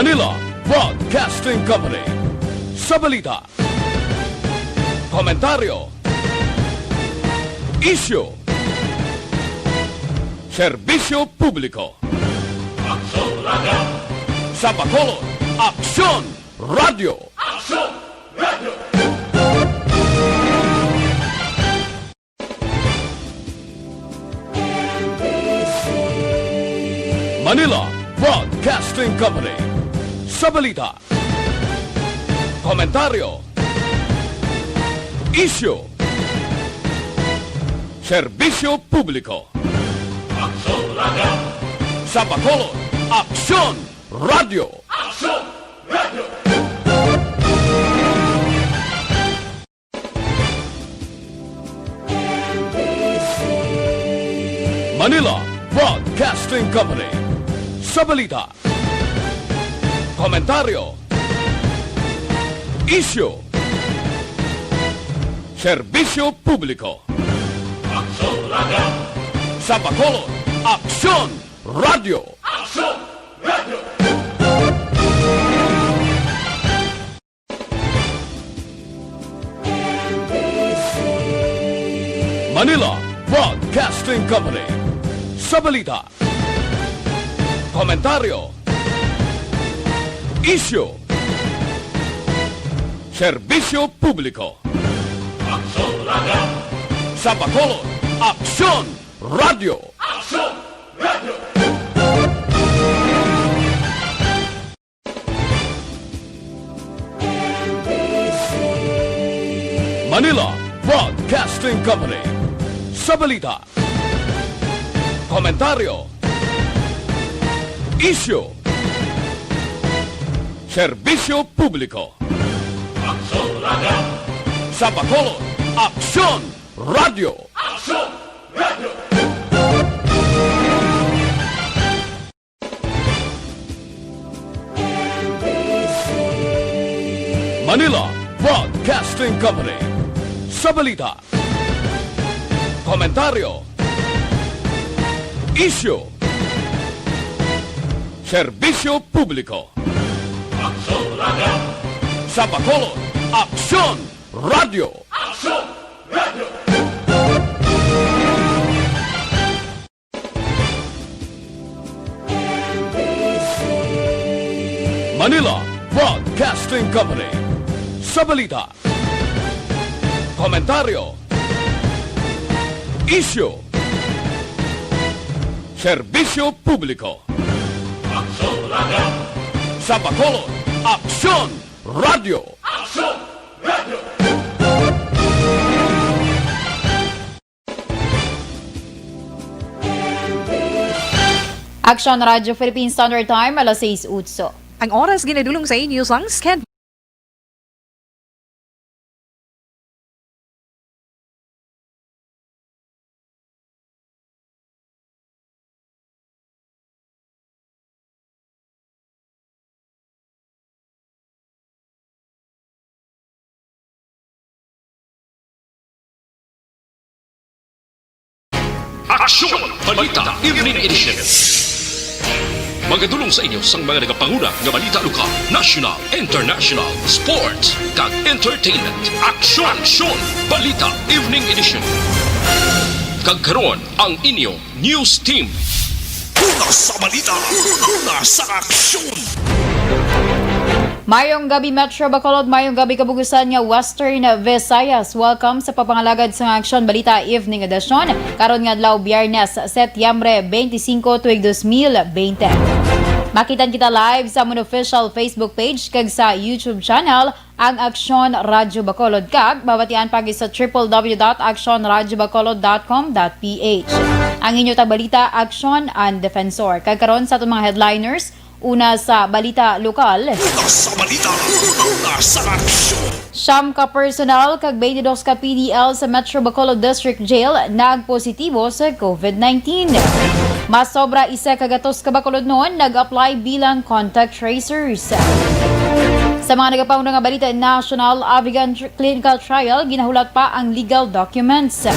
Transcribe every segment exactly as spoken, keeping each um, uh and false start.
Manila Broadcasting Company. Sa balita, komentaryo, isyu, serbisyo publiko. Aksyon Radio! Sa Bacolod, Aksyon Radio! Aksyon Radio! Manila Broadcasting Company. Sa balita, komentaryo, isyu, serbisyo publiko. Aksyon Radio! Sa Bacolod, Aksyon Radio! Aksyon Radio! Manila Broadcasting Company. Sa balita, komentaryo, isyu, serbisyo publiko. Aksyon Radio! Sa Bacolod, Aksyon Radio! Aksyon Radio! Manila Broadcasting Company. Sa balita, komentaryo, isyu, serbisyo publiko. Aksyon Radio! Sa Bacolod, Aksyon Radio! Aksyon Radio! Manila Broadcasting Company. Sa balita, komentaryo, isyu, serbisyo publiko. Aksyon Radio! Sa Bacolod, Aksyon Radio! Aksyon Radio! Manila Broadcasting Company. Sa balita, komentaryo, isyu, serbisyo publiko. Aksyon Radio! Sa Bacolod, Aksyon Radio! Aksyon Radio! Manila Broadcasting Company. Sa balita, komentaryo, isyu, serbisyo publiko. Aksyon Radio! Sa Bacolod, Aksyon Radio! Aksyon Radio! Aksyon Radio Philippine Standard Time, alas sais utso. Ang oras ginadulong sa inyo sang Scan. Aksyon Balita Evening Edition. Magadulong sa inyo sang mga nagapanguna nga balita lokal, national, international, sports, kag entertainment. Aksyon! Aksyon! Balita Evening Edition. Kag karon, ang inyo news team. Una sa balita, una sa aksyon. Mayong gabi, Metro Bacolod. Mayong gabi, kabug-usan nga Western Visayas. Welcome sa pagpangalagad sa Aksyon Balita Evening Edition. Karon nga adlaw, Biyernes, Setyembre twenty-five, tuig dos mil bente. Makitan kita live sa amon official Facebook page kag sa YouTube channel, ang Aksyon Radyo Bacolod, kag mabatian pa gid sa triple W dot aksyon radyo bacolod dot com dot P H. Ang inyo tagbalita, Aksyon and Defensor. Kag karon sa aton mga headliners, una sa balita lokal. Una sa balita, una sa aksyon. Siyam ka personnel kag twenty-dos ka P D L sa Metro Bacolod District Jail nagpositibo sa COVID nineteen. Mas sobra isa ka gatos ka Bacolodnon nag-apply bilang contact tracers. Sa mga nagapauna nga balita, National Avigan Tr-, Clinical Trial, ginahulat pa ang legal documents.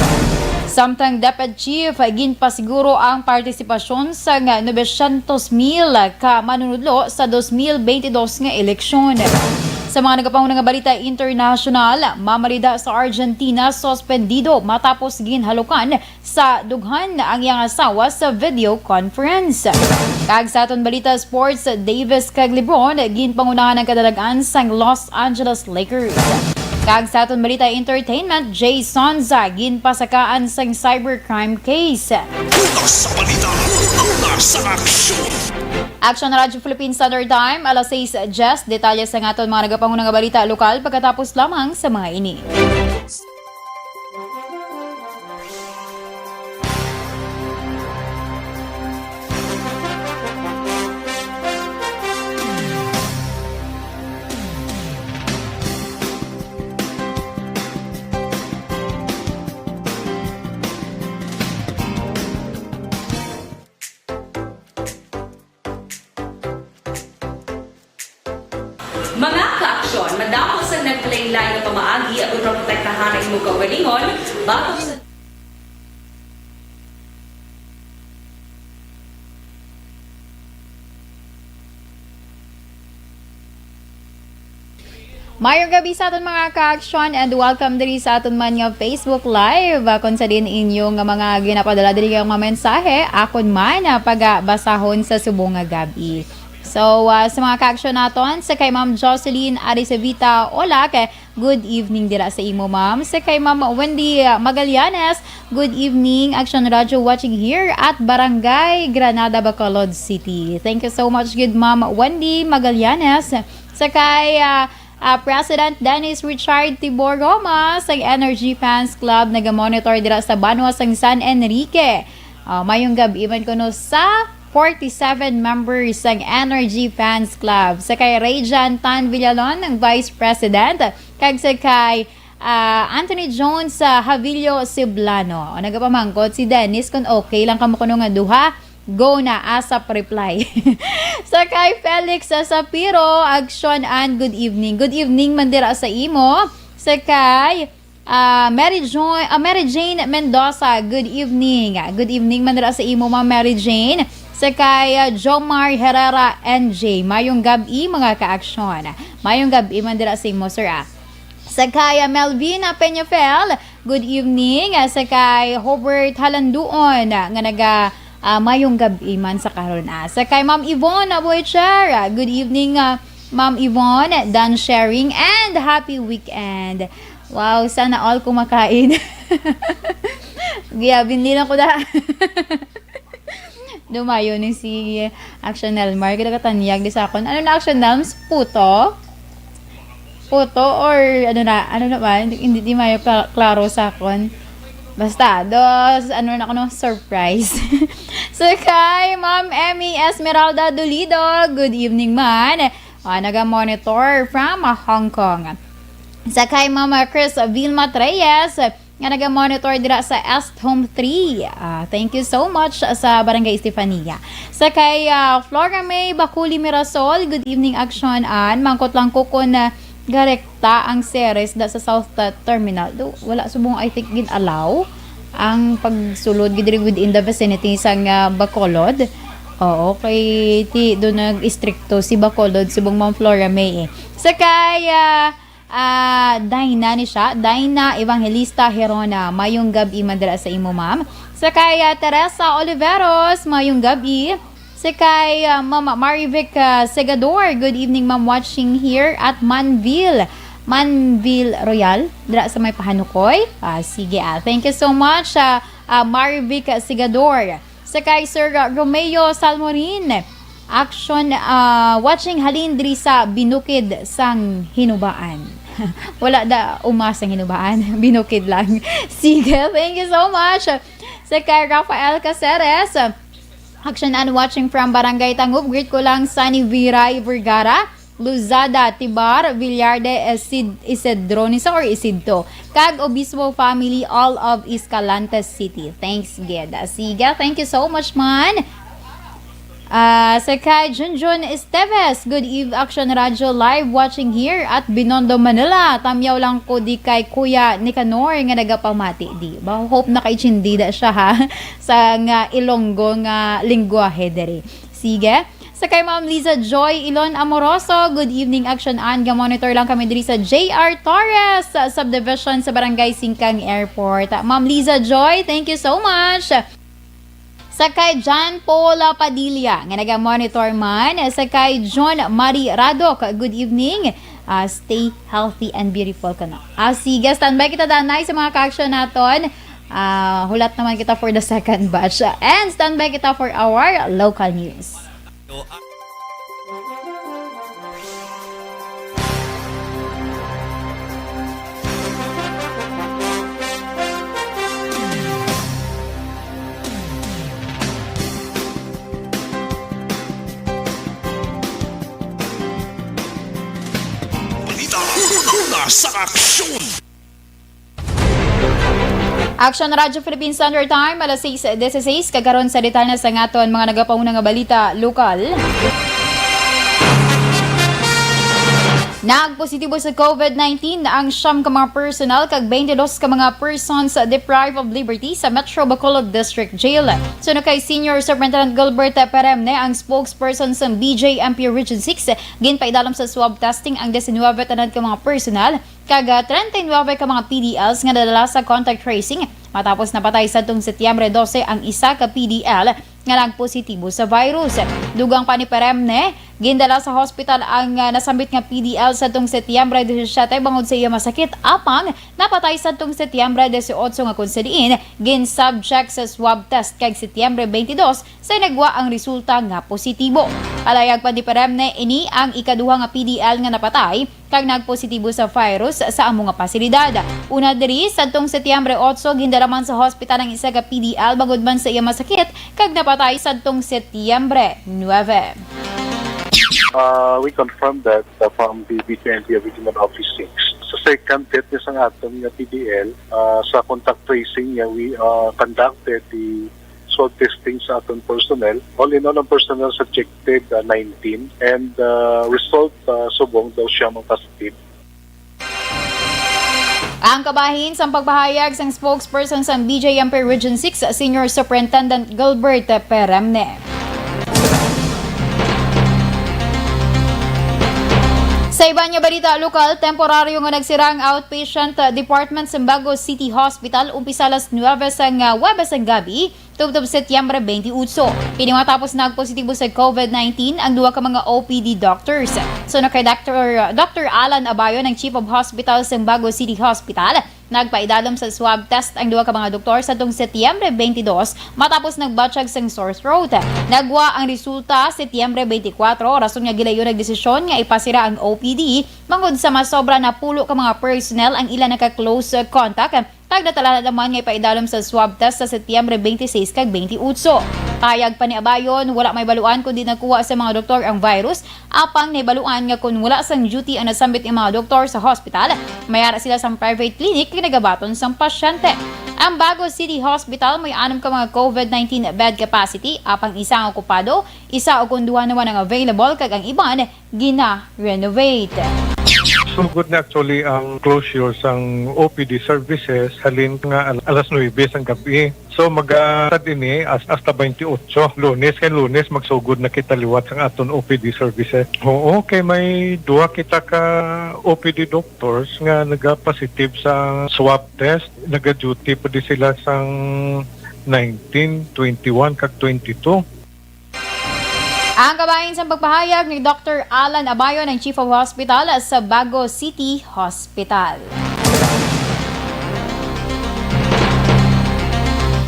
Samtang DepEd Chief, ginpasiguro ang partisipasyon sang novecientos mil ka manunudlo sa dos mil bentidós nga eleksyon. Sa mga nagapahuna nga balita internasyonal, mamarida sa Argentina suspendido matapos ginhalukan sa dughan ang iyang asawa sa video conference. Kag sa aton balita sports, Davis kag LeBron ginpangunahan ang kadalagan sang Los Angeles Lakers. Kag sa aton balita entertainment, Jay Sonza ginpasakaan sang cybercrime case. Una sa balita, una sa aksyon. Action Radyo Philippine Standard Time, alas sais diyes. Detalye sa aton mga nagapanguna nga balita lokal pagkatapos lamang sa mga ini. Mga kaaksyon, madamo sang naglain-lain nga pamaagi aron maprotektahan ang imong kaugalingon batok sa Mayong gabi sa aton mga kaaksyon and welcome diri sa aton man nga Facebook Live. Ah, kung sa din inyo nga mga ginapadala diri nga mga mensahe, akon man, ah, pagabasahon sa subong nga gabi. So, ah, sa mga kaaksyon naton, sa kay Ma'am Jocelyn Arisevita Olak, good evening dira sa imo, ma'am. Sa kay Ma'am Wendy, ah, Magallanes, good evening, Action Radio watching here at Barangay Granada, Bacolod City. Thank you so much, good Ma'am Wendy Magallanes. Sa kay, ah, ah, President Dennis Richard Tibor Roma sa Energy Fans Club, nagamonitor dira sa banwa sang San Enrique. Ah, mayong gab-i man kuno sa forty-seven members sang Energy Fans Club. Sa kay Rayjan Tan Villalon, ang Vice President, kag sa kay, ah, Anthony Jones, ah, Javillo Siblano. O, nagapamangkot si Dennis kung okay lang kamo kuno nga duha. Go na, ASAP reply. Sa kay Felix, ah, Sapiro, Action and good evening. Good evening man dira sa imo. Sa kay, ah, Mary Jo-, ah, Mary Jane Mendoza, good evening. Ah, good evening man dira sa imo, Ma'am Mary Jane. Sa kay, ah, Jomar Herrera N J, mayong gab-i, mga kaaksyon. Mayong gab-i man dira sa imo, sir, ah. Sa kay, ah, Melvina Peñafel, good evening. Ah, sa kay Hobert Halanduon, ah, nga naga, ah, mayong gab-i man sa karon, ah. Sa kay Ma'am Yvonne Aboycher, ah, good evening, ah, Ma'am Yvonne, done sharing and happy weekend. Wow, sana all kumakain. Giyabin din ako da. Dumayo ni si Action Nelmar, kada katanyag di sa akon. Ano na, Action Nelms? Puto? Puto or ano na, ano na ba? Hindi, hindi di mayo kla-, klaro sa akon. Basta, dos, ano na kuno, surprise. So, kay Ma'am Emmy Esmeralda Dolido, good evening man. Ah, naga-monitor from, ah, Hong Kong. Sa kay Mama Chris Vilma Reyes, nga naga-monitor dira sa Est Home three. Ah, thank you so much sa Barangay Estefania. Sa kay, ah, Flora May Baculi Mirasol, good evening, Action Ann. Mangkot lang ko kung, ah, garekta ang series da sa South, ah, Terminal. Do, wala subong, I think, gin-allow ang pagsulod gid diri within the vicinity sang, ah, Bacolod. Oo, kay ti, do nag-istrikto si Bacolod subong Ma'am Flora May, eh. Sa kay, ah, Ah, Dina ni siya. Dina Evangelista Herona, mayong gab-i man dira sa imo, ma'am. Sa kay, ah, Teresa Oliveros, mayong gab-i. Sa kay, ah, Ma'am Marivic, ah, Segador, good evening, ma'am, watching here at Manville. Manville Royal, dira sa may Pahanukoy. Ah, sige, ah. Thank you so much, ah, ah, Marivic Segador. Sa kay Sir Romeo Salmorin, action, ah, watching halin diri sa Binukid sang Hinubaan. Wala da uma sang Hinubaan, Binukid lang. Sige, thank you so much. Sa kay Rafael Caceres, action and watching from Barangay Tangub. Greet ko lang Sunny Viray Vergara, Luzada, Tibar, Villarde, Isid-, Isidronisa or Isidto, kag Obispo family, all of Escalante City. Thanks gid. Sige, thank you so much, man. Ah, sa kay Junjun Esteves, "Good eve, Action Radyo, live watching here at Binondo, Manila. Tamyaw lang ko di kay Kuya Nicanor nga nagapamati di." Ba, hope nakaintindi na siya, ha, sa nga Ilonggo nga lingwahe diri. Sige. Sa kay Ma'am Liza Joy Ilon Amoroso, "Good evening, Action An. Ga-monitor lang kami diri sa J R Torres, sa subdivision sa Barangay Singkang Airport." Ma'am Liza Joy, thank you so much. Sa kay John Paul Padilla nga naga-monitor man, sa kay John Marie Radok, "Good evening. Ah, stay healthy and beautiful," kuno. Ah, sige, standby kita danay sa mga ka-action naton. Ah, hulat naman kita for the second batch. And standby kita for our local news. Balita, una sa aksyon. Action Radyo Philippine Standard Time, alas sais dieciséis. Kag karon sa detalye sa nga aton mga nagapauna nga balita lokal. Nagpositibo sa COVID nineteen ang siyam ka mga personnel kag twenty-dos ka mga persons deprived of liberty sa Metro Bacolod District Jail. Suno kay Senior Superintendent Gilbert Peremne, ang spokesperson sa B J M P Region six, ginpaidalom sa swab testing ang diecinuebe tanan ka mga personnel kag, ah, treinta y nuebe ka mga P D Ls nga nadala sa contact tracing, matapos napatay sadtong Setyembre dose ang isa ka P D L nga nagpositibo sa virus. Dugang pa ni Peremne, gindala sa hospital ang, ah, nasambit nga P D L sadtong Setyembre disisiete bangod sa iya masakit, apang napatay sadtong Setyembre dieciocho, nga kung sa diin gin-subject sa swab test kag Setyembre twenty-dos sa nagwa ang resulta nga positibo. Palayag pa ni Peremne, ini ang ikaduha nga P D L nga napatay kag nagpositibo sa virus sa amo nga pasilidad. Una diri, sadtong Setyembre otso, gindala man sa hospital ang isa ka P D L bangod man sa iya masakit kag napatay sadtong Setyembre nuebe. Uh, we confirm that, uh, from the B J M P Regional Office six. Sa second death niya sa aton nga P D L, uh, sa contact tracing niya, we, uh, conducted the swab testing sa aton personnel. All in all, ang personnel subjected, uh, nineteen, and, uh, result, uh, subong daw siya ang positive. Ang kabahin sang pagpahayag sang spokesperson sang B J M P Region six, Senior Superintendent Gilbert Peremne. Sa iban nga balita lokal, temporaryo nga nagsira ang outpatient department sa Bago City Hospital umpisa alas nuebe sang, ah, Huwebes sang gabi, tubtob Setyembre twenty-eight. Kini matapos nagpositibo sa COVID nineteen ang duha ka mga O P D doctors. Suno kay Doctor, Doctor Alan Abayon, ang Chief of Hospital sa Bago City Hospital, nagpaidalom sa swab test ang duha ka mga doktor sadtong Setyembre twenty-two matapos nagbatyag sang sore throat. Nagwa ang resulta Setyembre twenty-four, rason nga gilayon ang desisyon nga ipasira ang O P D bangod sa masobra napulo ka mga personnel ang ila naka-close contact. Kag natalana naman nga ipaidalom sa swab test sa Setyembre twenty-six kag twenty-eight. Pahayag pa ni Abayon, wala mahibaluan kon diin nakuha sa mga doktor ang virus, apang nahibaluan nga kon wala sang duty ang nasambit nga mga doktor sa hospital, may ara sila sang private clinic nga nagabaton sang pasyente. Ang Bago City Hospital may anom ka mga COVID nineteen bed capacity, apang isa ang okupado, isa o kon duha naman ang available, kag ang iban gina-renovate. Sugod na actually ang closure sang O P D services halin nga al-, alas nuebe sang gabi. So, magatad ini as-, hasta twenty-eight, Lunes kay Lunes magsugod na kita liwat sang aton O P D services. Oo, kay may duha kita ka O P D doctors nga nagapositive sa swab test. Naga-duty pa di sila sang nineteen, twenty-one, kag twenty-two. Ang kabahin sang pagpahayag ni Doctor Alan Abayon, ang Chief of Hospital sa Bago City Hospital.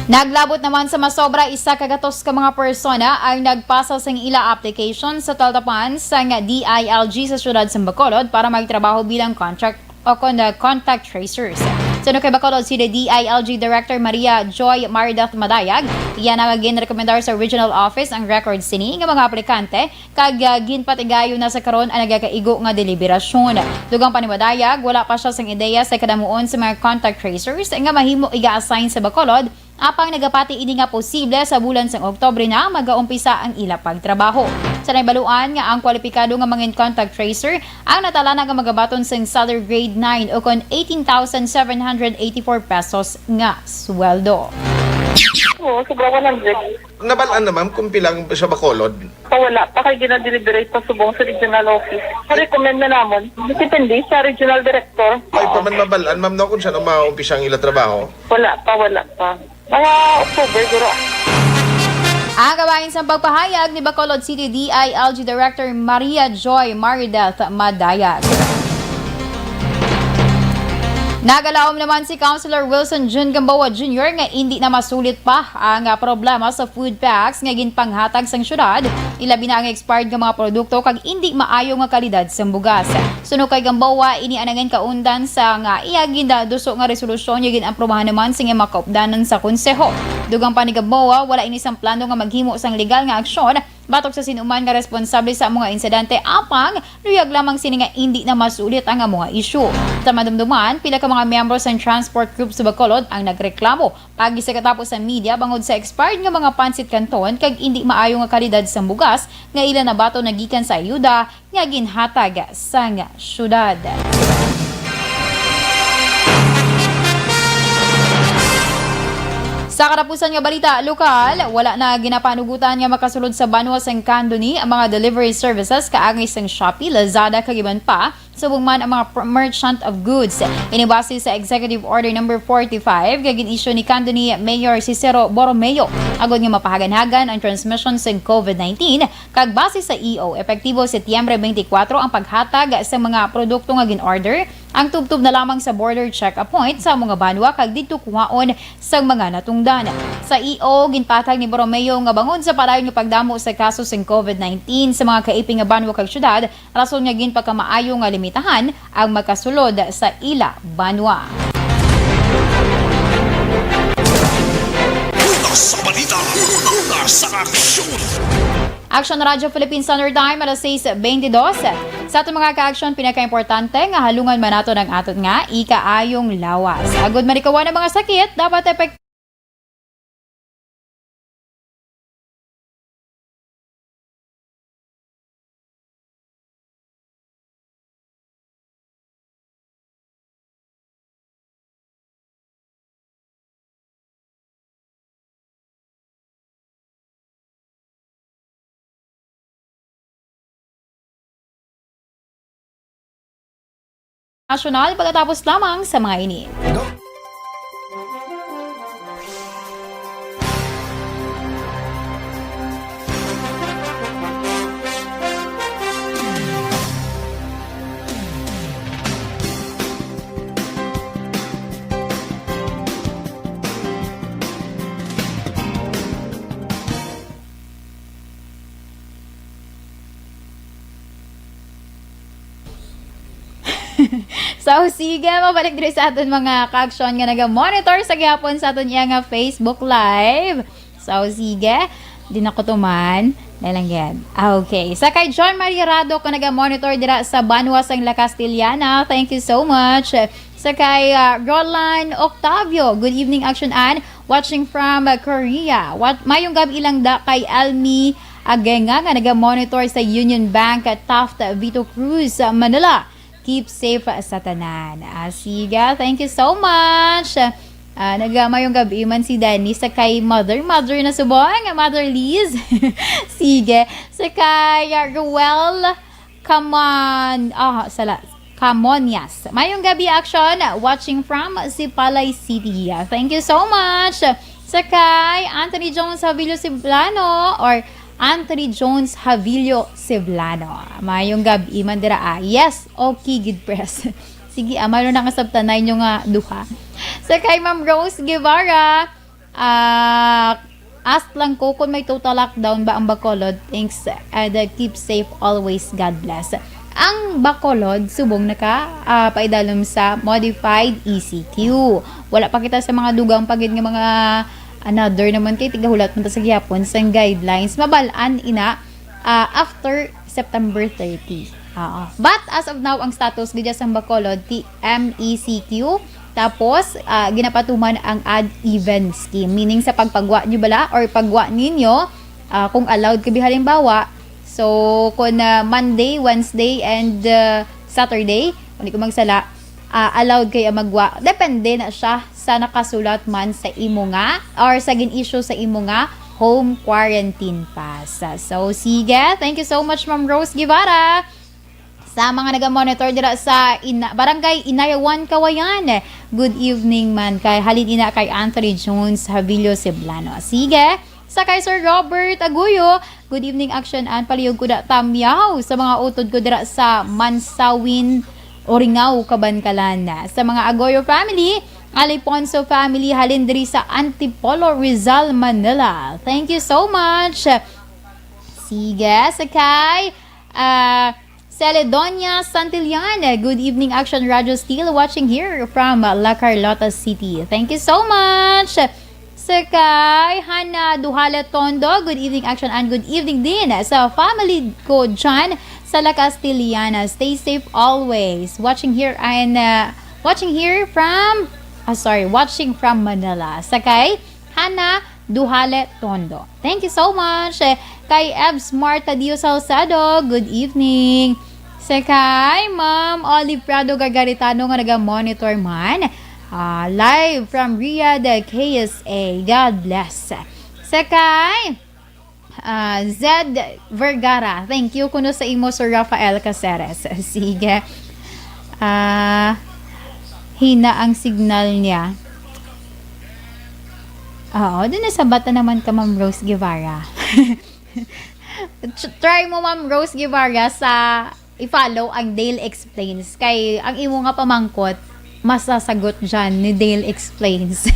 Naglabot naman sa masobra isa ka gatos ka mga persona ang nagpasa sang ila application sa taltapan sang D I L G sa siyudad sa Bacolod para magtrabaho bilang contract o kon, uh, contact tracers. Suno kay Bacolod City D I L G Director Maria Joy Marideth Madayag, iya na nga ginrekomendar sa regional office ang record sini nga mga aplikante, kag, uh, ginpatigayon na sa karon ang nagakaigo nga deliberasyon. Dugang pa ni Madayag, wala pa siya sang ideya sa kadamuon sa mga contact tracers nga mahimo iga-assign sa Bacolod Apang nagapati ini nga posible sa bulan sang Oktubre na magaumpisa ang ila pagtrabaho. Sa naibaluan nga ang kwalipikado nga mga contact tracer ang natalana nga magabaton sang salary grade nine o kon eighteen thousand seven hundred eighty-four pesos nga sweldo. Oo, sobra one hundred. Nabalaan na, ma'am, kung pilang sa Bacolod? Pa, wala pa kay gina-deliberate pa subong sa regional office. Pa-recommend na namon. Depende sa regional director. Ay pa man mabalaan, ma'am, no, kung saan ang maumpisa ang ila trabaho? Wala pa, wala pa. Mga October, guro. Ang kabahin sang pagpahayag ni Bacolod City D I L G Director Maria Joy Marideth Madayag. Nagalaom naman si Councilor Wilson Jun Gamboa Junior nga indi na masulit pa ang, ah, problema sa food packs nga ginpanghatag sang syudad, ilabi na ang expired nga mga produkto kag indi maayo nga kalidad sang bugas. Suno kay Gamboa, ini ang nangin kaundan sa nga iya ginduso nga resolusyon nga gin-aprubahan naman sing mga kaupdanan sa konseho. Dugang pa ni Gamboa, wala ini sang plano nga maghimo sang legal nga aksyon batok sa sinuman nga responsable sa mga insidente, apang luyag lamang sini nga indi na masulit ang amo nga isyu. Sa madumduman, pila ka mga miyembro sang transport group sa Bacolod ang nagreklamo pagi sa katapos sa media bangod sa expired nga mga pansit kanton kag indi maayo nga kalidad sang bugas nga ila nabaton nagikan sa ayuda nga ginhatag sang syudad. Sa katapusan nga balita lokal, wala na ginapanugutan nga makasulod sa banwa sang Candoni ang mga delivery services kaagi sang Shopee, Lazada kag iban pa, subong man ang mga pr-, merchant of goods. Ini base sa Executive Order Number forty-five nga gin-issue ni Candoni Mayor Cicero Borromeo agod nga mapahaganhagan ang transmission sang COVID nineteen kag base sa E O, epektibo Setyembre twenty-four ang paghatag sa mga produkto nga gin-order, ang tubtob na lamang sa border check-up point sa mga banwa kag didto kuhaon sang mga natungdan. Sa E O, ginpatag ni Borromeo nga bangod sa padayon nga pagdamo sa kaso sang COVID nineteen sa mga kaiping nga banwa kag syudad, rason nga ginpakamaayo nga limitahan ang makasulod sa ila banwa. Una sa balita, una sa aksyon. Action Radyo Philippine Standard Time, alas sais beintidos. Sa aton mga ka-aksyon, pinakaimportante nga halungan man naton ang aton nga ikaayong lawas. Agod malikawan ang mga sakit, dapat epek- Nasyonal pagkatapos lamang sa mga ini. So, sige, mabalik diri sa aton mga ka-aksyon nga naga-monitor sa gihapon sa aton iya nga Facebook Live. So, sige, di na ko tuman. Dahil lang yan. Okay. Sa kay John Marie Rado ko naga-monitor dira sa Banwa sang La Castellana. Thank you so much. Sa kay, ah, Roland Octavio. Good evening, Action Ann. Watching from, ah, Korea. What, mayong gabi lang da kay Almi Agenga nga naga-monitor sa Union Bank at Taft Vito Cruz, ah, Manila. Keep safe, ah, sa tanan. Ah, siga, thank you so much. Ah, naga-, mayong gabi man si Danny sa kay Mother. Mother na subong, Mother Liz. Sige. Sa kay, ah, Ruel Kamon, ah, sala, Kamonyas. Mayong gabi, Action. Watching from Sipalay City. Thank you so much. Sa kay Anthony Jones Havillo Siblano or Anthony Jones Havillo Siblano. Mayong gabi man dira, ah. Yes, okay, good press. Sige, ah, mayroon na kasabtanay nyo nga duha. Sa kay Ma'am Rose Guevara, ah, ask lang ko kung may total lockdown ba ang Bacolod. Thanks, and, uh, keep safe always. God bless. Ang Bacolod, subong naka, ah, paidalom sa modified E C Q. Wala pa kita sa mga dugang pa gid nga mga another naman kay tigahulat man ta sa gihapon sang guidelines. Mabal-an ina, ah, after September thirty. Oo. But as of now, ang status gid sang Bacolod, ti M E C Q, Tapos, ah, ginapatuman ang odd even scheme. Meaning sa pagpagwa nyo bala or pagwa ninyo, ah, kung allowed kabi halimbawa, so kung, ah, Monday, Wednesday, and, ah, Saturday, kung di ko magsala, ah, allowed kayo magwa. Depende na siya sa nakasulat man sa imo nga or sa gin-issue sa imo nga home quarantine pass. So, sige. Thank you so much, Ma'am Rose Guevara. Sa mga naga-monitor dira sa Ina-, Barangay Inayawan, Kawayan, good evening man kay halin ina kay Anthony Jones Havillo Ceblano. Sige, sa kay Sir Robert Aguyo, good evening, Action and Palihog Kuda Tamyaw. Sa mga utod ko dira sa Mansawin, Oringaw, Kabankalan. Sa mga Agoyo family, Aliponso family, halin diri sa Antipolo, Rizal, Manila. Thank you so much. Sige, sa kay, ah, Celedonia Santillan. Good evening, Action Radio. Still watching here from La Carlota City. Thank you so much. Sa kay Hana Duhale Tondo, good evening, Action, and good evening din sa family ko dyan sa La Castellana. Stay safe always. Watching here and, uh, watching here from, ah, sorry, watching from Manila. Sa kay Hana Duhale Tondo. Thank you so much. Eh, kay Ev Smart Tadio Salcedo, good evening. Sa kay Ma'am Olive Prado Gargaritano nga naga-monitor man, ah, live from Riyadh, K S A. God bless. Sa kay, ah, Zed Vergara, thank you kuno sa imo, Sir Rafael Caceres. Sige. Ah, hina ang signal niya. Oo, dun na sa bata naman ka, Ma'am Rose Guevara. Tr-, try mo, Ma'am Rose Guevara, sa i-follow ang Dale Explains. Kay ang imo nga pamangkot, masasagot dyan ni Dale Explains.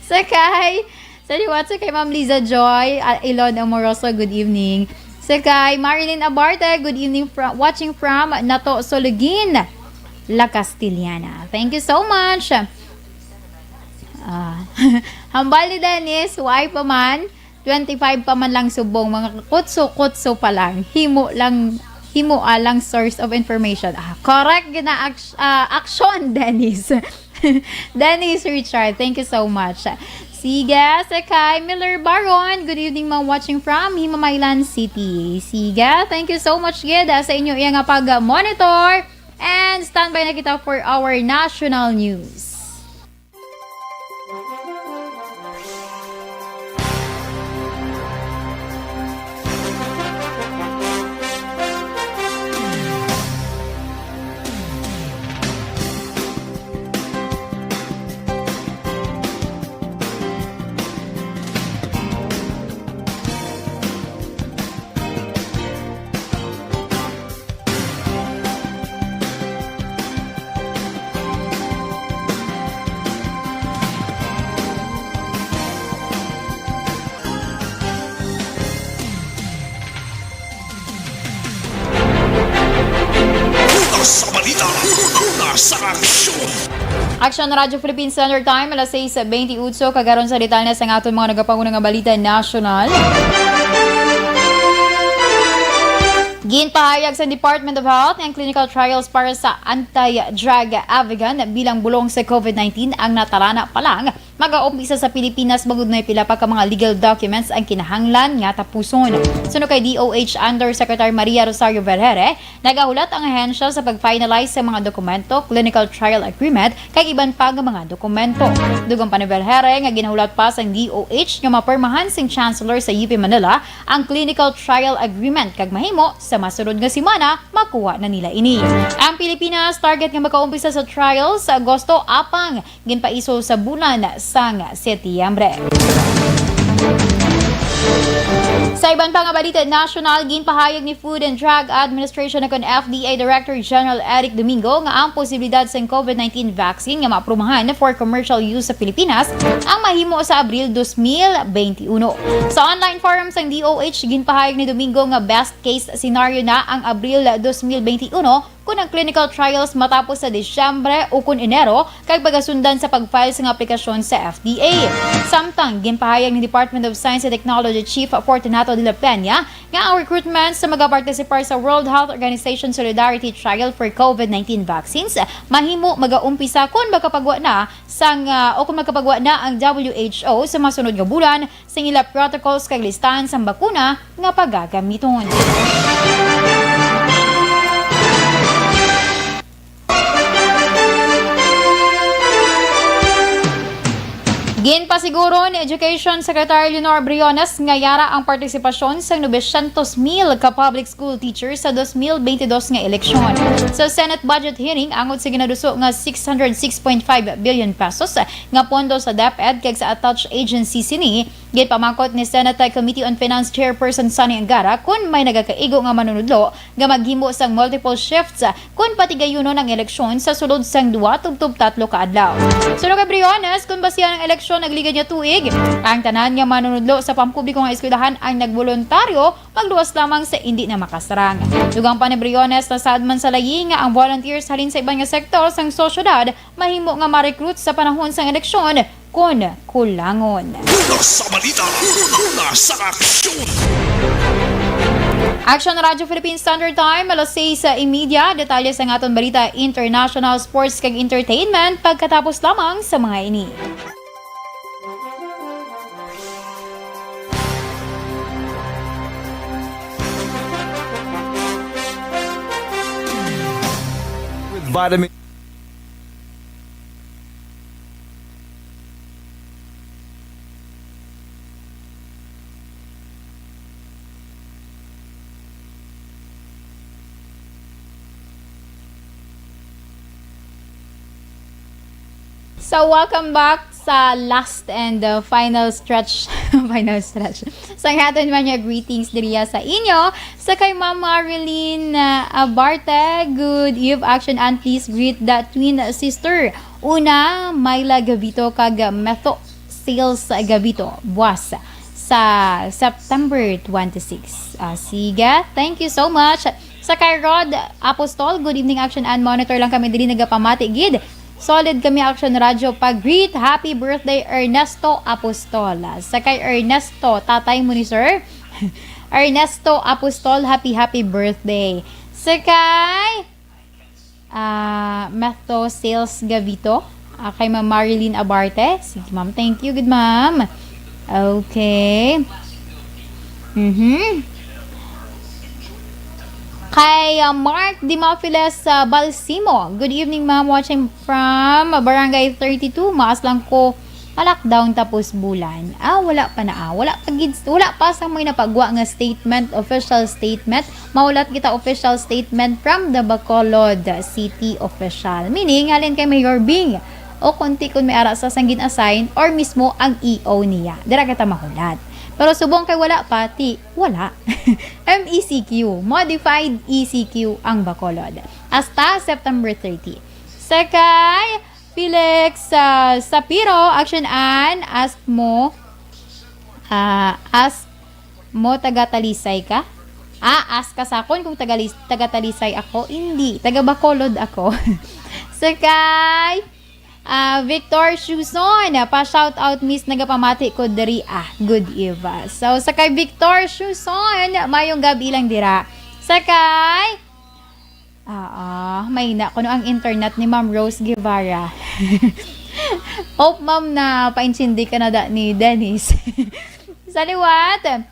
Sa kay, sa liwat sa kay Ma'am Liza Joy, ah, Ilon Amoroso, good evening. Sa kay Marilyn Abarte, good evening from, watching from Nato, Solugin, La Castellana. Thank you so much. Ah, hambal ni Dennis, why pa man? Twenty-five pa man lang subong, mga kutso-kutso pa lang. Himo lang, himo alang source of information. Ah, correct gina act-, ah, action, Dennis. Dennis Richard, thank you so much. Sige, sa kay Miller Baron, good evening, ma'am, watching from Himamaylan City. Sige, thank you so much gid, ah, sa inyo iya nga pag-monitor. And standby na kita for our national news. Una sa balita, una sa aksyon. Action Radio Philippine Standard Time, alas sais bentiocho. Kagaron sa detalye sa aton mga nagapanguna nga balita nasyonal. Ginpahayag sa Department of Health nga ang clinical trials para sa anti-drug Avigan bilang bulong sa COVID nineteen ang natarana pa lang. Mag-aumpisa sa Pilipinas bangod may pila pa ka mga legal documents ang kinahanglan nga tapuson. Suno kay D O H Undersecretary Maria Rosario Vergere, nagahulat ang ahensya sa pag-finalize sa mga dokumento, clinical trial agreement, kag iban pa nga mga dokumento. Dugang pa ni Vergere nga ginahulat pa sang D O H nga mapormahan sing Chancellor sa U P Manila ang clinical trial agreement kag mahimo sa masunod nga semana makuha na nila ini. Ang Pilipinas target nga makaumpisa sa trial sa Agosto apang ginpaiso sa bulan sang Setyembre. Sa iban pa nga balita nasyonal, ginpahayag ni Food and Drug Administration o kon F D A Director General Eric Domingo nga ang posibilidad sang COVID nineteen vaccine nga maaprubahan for commercial use sa Pilipinas ang mahimo sa Abril dos mil benti uno. Sa online forum sang D O H, ginpahayag ni Domingo nga best case scenario na ang Abril dos mil benti uno ang clinical trials matapos sa Disyembre ukon Enero, kag pagasundan sa pag-file sang aplikasyon sa F D A. Samtang ginpahayag ni Department of Science and Technology Chief Fortunato de la Peña nga ang recruitment sa magapartisipar sa World Health Organization Solidarity Trial for COVID nineteen vaccines mahimo magaumpisa kon makapagwa na sang, ah, o kon makapagwa na ang W H O sa masunod nga bulan sa ila protocols kag listahan sang bakuna nga pagagamiton. Ginpasiguro ni Education Secretary Leonor Briones nga yara ang partisipasyon sang novecientos mil ka public school teachers sa dos mil bentidós nga eleksyon. Sa Senate budget hearing, angot sa ginaduso nga six hundred six point five billion pesos nga pondo sa DepEd kag sa attached agency sini, ginpamangkot ni Senate Committee on Finance Chairperson Sonny Angara kon may nagakaigo nga manunudlo nga maghimo sang multiple shifts kon patigayunon ang eleksyon sa sulod sang duwa tubtob tatlo ka adlaw. Suno kay Briones, kon basihan ang eleksyon nagligad nga tuig, ang tanan nga manunudlo sa pampubliko nga eskwelahan ang nagboluntaryo magluwas lamang sa indi na makasarang. Dugang pa ni Briones, nasaad man sa layi nga ang volunteers halin sa iban nga sektor sang sosyedad mahimo nga ma-recruit sa panahon sang eleksyon kon kulangon. Una sa balita, una sa aksyon. Action Radyo Philippine Standard Time, alas sais y media. Detalye sa aton balita, international, sports, kag entertainment pagkatapos lamang sa mga ini. With vitamin So, welcome back sa last and, uh, final stretch, final stretch, sa aton man nga greetings diriya sa inyo. Sa kay Ma'am Marilyn, uh, Abarte, good eve, action, and please greet the twin sister. Una, Myla Gavito kag Metho Sales Gavito, buwas sa September twenty-six. Ah, sige, thank you so much. Sa kay Rod Apostol, good evening, Action and Monitor lang kami diri, nagapamati gid. Solid kami, Action Radio, pag-greet. Happy birthday, Ernesto Apostol. Sa kay Ernesto, tatay mo ni Sir Ernesto Apostol, happy, happy birthday. Sa kay, ah, Metho Sales Gavito, ah, kay Ma'am Marilyn Abarte. Sige, ma'am. Thank you. Good, ma'am. Okay. Mhm. Kay, ah, Mark Dimafiles, ah, Balsimo. Good evening, ma'am. Watching from Barangay thirty-two. Maas lang ko pa-lockdown tapos bulan. Ah, wala pa na, ah. Wala pa gid, wala pa sa may napagwa nga statement, official statement. Mahulat kita official statement from the Bacolod City official. Meaning, halin kay Mayor Bing. O konti kun may ara sa sang gin-assign or mismo ang E O niya. Dira kita mahulat. Pero subong kay wala pa, ti wala. M E C Q, modified E C Q ang Bacolod. Hasta September thirty. Sa kay Felix, ah, Sapiro, action an, ask mo, ah, ask mo, taga Talisay ka? Ah, ask ka sa akon kung taga Lis-, taga Talisay ako? Hindi, taga Bacolod ako. Sa kay, ah, Victor Shuson, pa shout out, miss, nagapamati ko diri. Ah, good eve. So, sa kay Victor Shuson, mayong gabi lang dira. Sa kay Ah, ah, mahina kuno ang internet ni Ma'am Rose Guevara. Hope, ma'am, na paintindi ka na da ni Dennis. Sa liwat,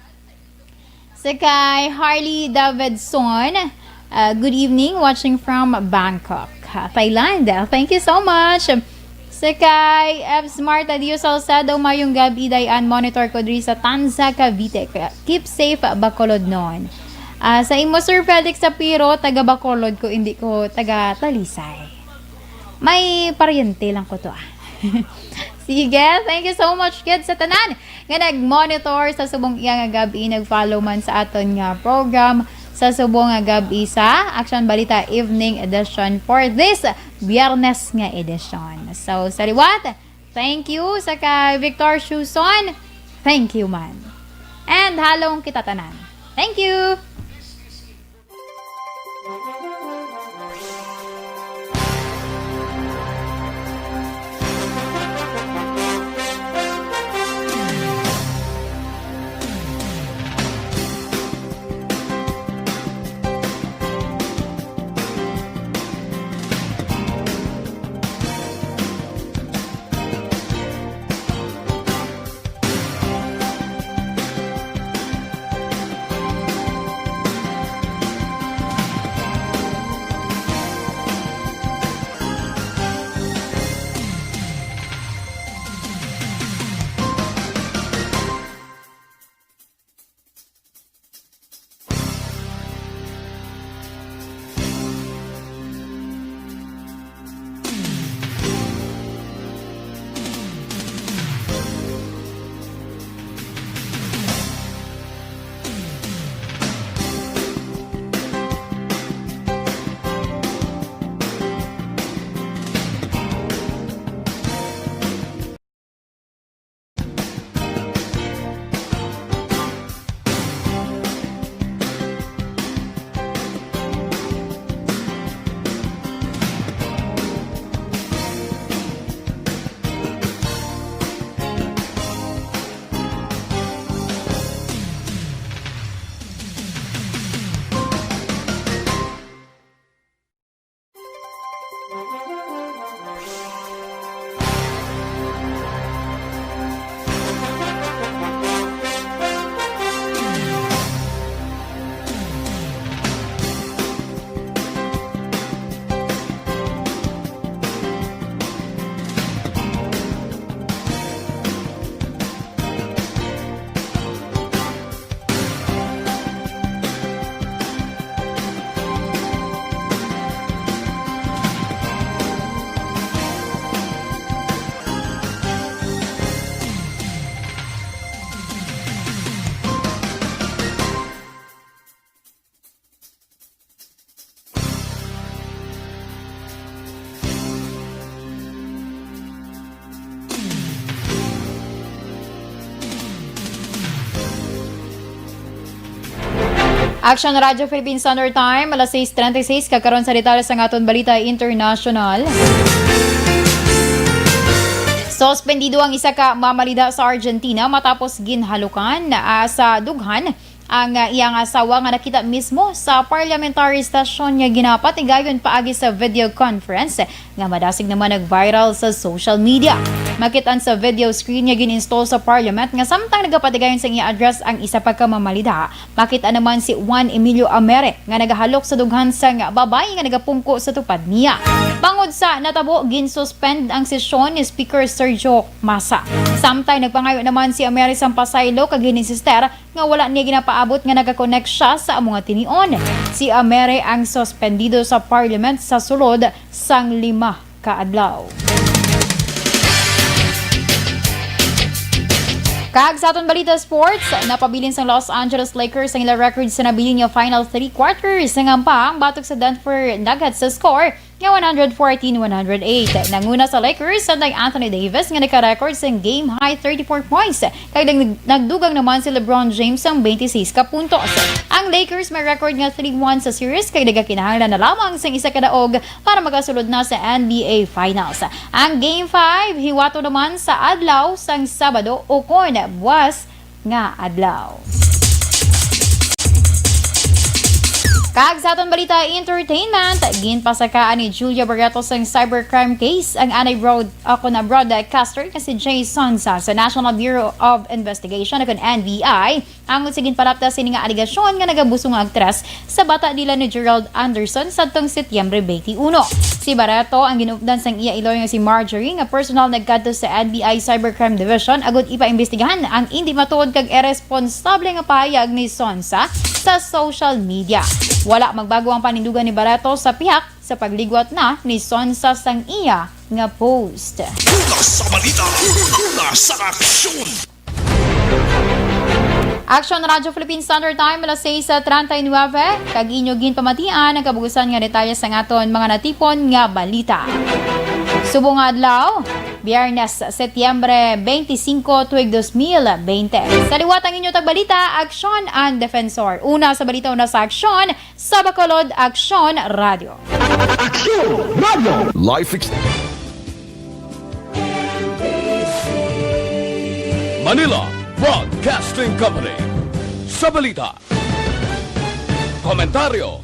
sa kay Harley Davidson, ah, good evening, watching from Bangkok, ah, Thailand. Thank you so much. Sa kay Evs Marta Dio Salcedo, mayong gabi, Dayan. Monitor ko diri sa Tanza, Cavite. Kaya keep safe, Bacolodnon. Ah, sa imo, Sir Felix Sapiro, taga Bacolod ko, hindi ko taga Talisay. May paryente lang ko to, ah. Sige, thank you so much, kids, sa tanan nga nag-monitor sa subong iya nga gabi, nag-follow man sa aton nga program sa subong nga gabi sa Action Balita Evening Edition for this Biyernes nga edisyon. So, sa liwat, thank you sa kay Victor Shuson. Thank you man. And halong kita tanan. Thank you! Action Radyo Philippine Standard Time, alas sais treinta y seis, kag karon sa detalye sang aton balita international. Suspendido ang isa ka mamalida sa Argentina matapos ginhalukan, ah, sa dughan ang, ah, iyang asawa nga nakita mismo sa parliamentary station nga ginapatigayon paagi sa video conference nga madasig naman nag-viral sa social media. Makit-an sa video screen nga gin-install sa parliament nga samtang nagapatigayon sa iya address ang isa pa ka mamalida, makit-an naman si Juan Emilio Amere nga nagahalok sa dughan sang babayi nga nagapungko sa tupad niya. Bangod sa natabo, ginsuspend ang sesyon ni Speaker Sergio Masa. Samtay nagpangayo naman si Amere sang pasaylo kag gininsister nga wala niya ginapaabot nga nagakonek siya sa amo nga tinion. Si Amere ang suspendido sa parliament sa sulod sang lima ka adlaw. Kag sa aton balita sports, napabilin sang Los Angeles Lakers ang ila record sa nabilin nga final three quarters nga ampang batok sa Denver Nuggets sa score nga one hundred fourteen one hundred eight. Nanguna sa Lakers ang Anthony Davis nga naka-record sang game high thirty-four points, kag nag-, nagdugang naman si LeBron James sang twenty-six ka puntos. Ang Lakers may record nga three one sa series kag nagakinahanglan na lamang sang isa ka daog para makasulod na sa N B A Finals. Ang Game five hiwato naman sa adlaw sang Sabado ukon buwas nga adlaw. Kag sa aton balita entertainment, ginpasakaan ni Julia Barreto sang cybercrime case ang anay broad-, ako na broadcaster nga si Jay Sonza sa National Bureau of Investigation o kon N B I, angot sa ginpalapta sini nga alegasyon nga nagabusong ang aktres sa bata nila ni Gerald Anderson sadtong Setyembre twenty-one. Si Barreto ang ginupdan sang iya iloy nga si Marjorie nga personal nagkadto sa N B I Cybercrime Division agud ipaimbestigahan ang indi matuod kag irresponsable nga pahayag ni Sonza sa social media. Wala magbago ang panindugan ni Barreto sa pihak sa pagligwat na ni Sonza sang iya nga post. Una sa balita, una sa aksyon. Action Radyo Philippine Standard Time, alas sais treinta y nueve, kag inyo ginpamatian ang kabugusan nga detalye sang aton mga natipon nga balita. Subong nga adlaw, Biyernes, Setyembre twenty-cinco, tuig dos mil bente. Sa liwat ang inyo tagbalita, Aksyon and Defensor. Una sa balita, una sa aksyon, sa Bacolod, Aksyon Radyo. Aksyon Radyo. Life ex- Manila Broadcasting Company. Sa balita, komentaryo,